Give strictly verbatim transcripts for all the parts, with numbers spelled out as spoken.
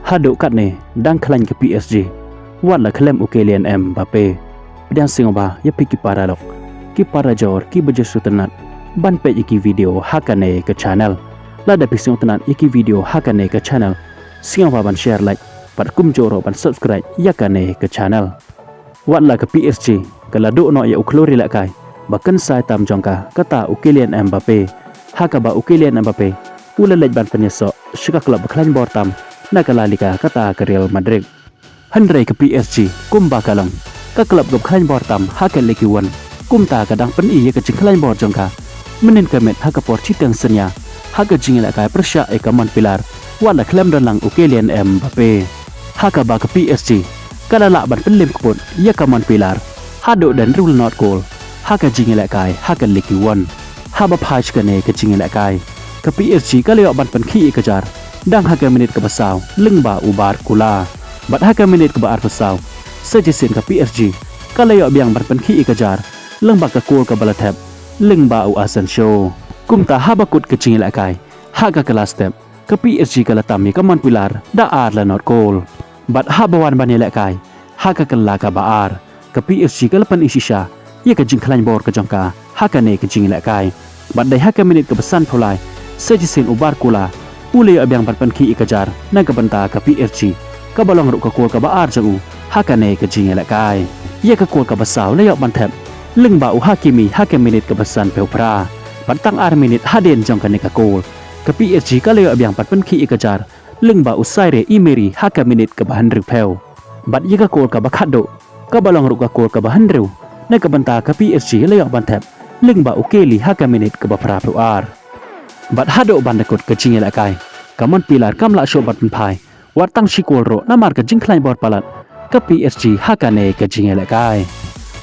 Haduh katne dang khlaiñ ka P S G wat la khlem u Kylian Mbappe. Pdiang sngewbha ïa phi ki paralok, ki parajor, ki ba ju sngewtynnat ban peit ïa ki video ha kane ka channel. Lada phi sngewtynnat ïa ki video ha kane ka channel, sngewbha ban share, like bad kumjuh ruh ban subscribe ïa kane ka channel. Wat la ka P S G ka la duh noh ïa u khlur ïalehkai ba kynsai tam jong ka, kata u Kylian Mbappe, ha kaba u Kylian Mbappe u la leit ban pynïasoh sha ka klub ba khlaiñ bor tam na ka La Liga, kata ka Real Madrid. Hynrei ka P S G kumba ka long ka klub kaba khlaiñ bor tam ha ka Ligue One, kumta ka dang pyni ïa ka jingkhlaiñ bor jong ka mynhynnin ka miet ha ka por shiteng synñia ha ka jingïalehkai pyrshah ïa ka Montpellier, wat la khlem don lang u Kylian Mbappe. Ha kaba ka P S G ka la lah ban pynlem kput ïa ka Montpellier haduh da hynriew la nod kol ha ka jingïalehkai ha ka Ligue One. Haba phai sha kane ka jingïalehkai, ka P S G ka la ïoh ban pynkhih ïa ka jar dang ha ka minit kaba saw lyngba u Barcola. Bad ha ka minit kaba arphew saw, sa shisien ka P S G ka la ïoh biang ban pynkhih ïa ka jar lyngba ka kol kaba la thep lyngba u Asensio. Kumta haba kut ka jingïalehkai ha ka kylla step, ka P S G ka la tam ïa ka Montpellier da ar la nod kol. Bad haba wan ban ïalehkai ha ka kylla kaba ar, ka P S G ka la pyni shisha ïa ka jingkhlaiñ bor ka jong ka ha kane ka jingïalehkai. Bad dei ha ka minit kaba sanphew lai, sa shisien u Barcola u la ïoh biang ban pynkhih ïa ka jar na ka bynta ka P S G, kaba long ruh ka kol kaba ar jong u ha kane ka jingïalehkai. Ïa ka kol kaba saw la ïoh ban thep lyngba u Hakimi ha ka minit kaba sanphew phra. Bad tang ar minit hadien jong kane ka kol, ka P S G ka la ïoh biang ban pynkhih ïa ka jar lyngba u Zaïre Emery ha ka minit kaba hynriewphew. Bad ïa ka kol kaba khatduh, kaba long ruh ka kol kaba hynriew na ka bynta ka P S G la ïoh ban thep lyngba u Keylor ha ka minit kaba phraphew ar. Bad haduh ban da kut ka jingïalehkai, ka Montpellier kam lah shuh ban pynphai, wat tang shi kol ruh namar ka jingkhlaiñ bor palat ka P S G ha kane ka jingïalehkai.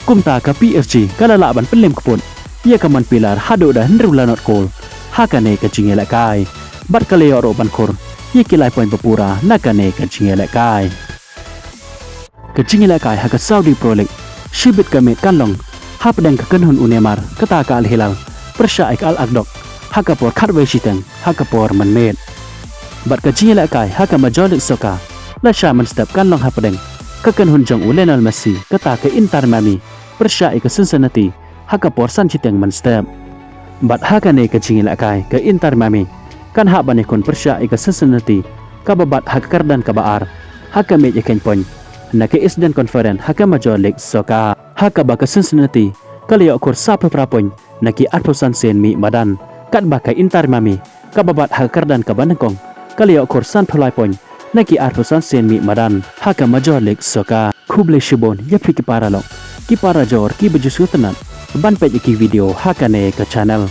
Kumta ka P S G ka la lah ban pynlem kput ïa ka Montpellier haduh da hynriew la nod kol ha kane ka jingïalehkai. Bad ka la ïoh ruh ban khur ïa ki lai point ba pura na kane ka jingïalehkai. Ka jingïalehkai ha ka Saudi Pro League, shibit ka miet kan long hapdeng ka kynhun u Neymar, kata ka Al Hilal, pyrshah ïa ka Al Ahdouk ha ka por khatwei shiteng ha ka por mynmiet. Bad ka jingïalehkai ha ka Major League Soccer lashai mynstep kan long hapdeng ka kynhun jong u Lionel Messi, kata ka Inter Miami, pyrshah ïa ka Cincinnati ha ka por san shiteng mynstep. Bad ha kane ka jingïalehkai, ka Inter Miami kan hap ban ïakhun pyrshah ïa ka Cincinnati, kaba bat ha ka kyrdan kaba ar ha ka miej ïakhein point na ka Eastern Conference ha ka Major League Soccer. Ha kaba ka Cincinnati ka la ïoh khur sawphew phra point na ki arphew san sien mih madan, katba ka Inter Miami, kaba bat ha ka kyrdan kaba nyngkong, ka la ïoh khur sanphew lai point na ki arphew san sien mih madan ha ka Major League Soccer. Khublei shibun ïa phi ki paralok, ki parajor, ki ba ju sngewtynnat ban peit ïa ki video ha kane ka channel.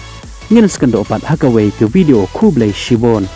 Ngin sa ïakynduh pat ha kawei ka video. Khublei shibun.